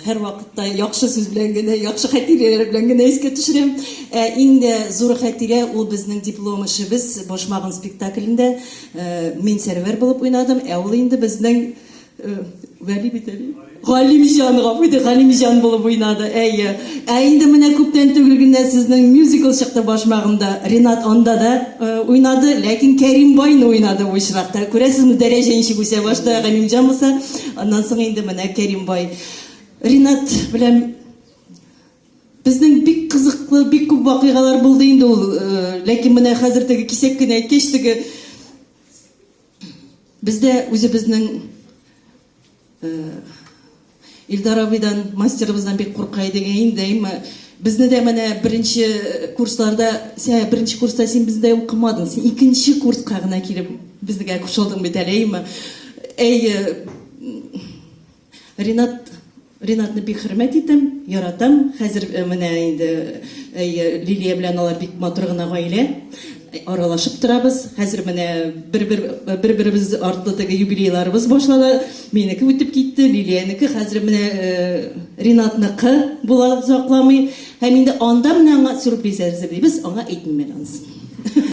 һәрвакытта яхшы сүз белән генә, яхшы хатирәләр белән генә искә төшерәм. Ә иң дә зур хатирә ул безнең диплом эшебез Башмагым спектаклендә мин Сәрвәр булып уйнадым, ә ул инде безнең Вәли бит әле. Галимҗан, гафу итегез, Галимҗан булып уйнады. Әйе. Ә инде менә күптән түгел генә сезнең мюзикл чыкты Башмагымда. Ренат анда да уйнады, ләкин Кәрим байны уйнады бу очракта. Күрәсезме, дәрәҗә ничек үсә. Башта Галимҗан булса, аннан соң инде менә Кәрим бай. Ренат белән безнең бик кызыклы, бик күп вакыйгалар булды инде ул. Ләкин менә хәзер теге кисәк кенә әйткәч, теге Бездә үзебезнең Илдар абыйдан, мастерыбыздан бик курка идек инде, әйме. Безне дә менә беренче курсларда, сә, беренче курста син бездә укымадың, син икенче курска гына килеп безгә кушылдың бит әле, әйме. Әй, Ринат Ринатны бик хөрмәт итәм, яратам. Хәзер э, менә инде э, Лилия белән алар бик матур гына гаилә. Аралашып торабыз. Хәзер менә бер-бер бер-беребез артлы теге юбилейларыбыз башлана. Минеке үтеп китте, Лилиянеке хәзер менә э, Ринатныкы була озакламый. Һәм инде анда менә аңа сюрприз әзерлибез, аңа әйтмим әле анысын.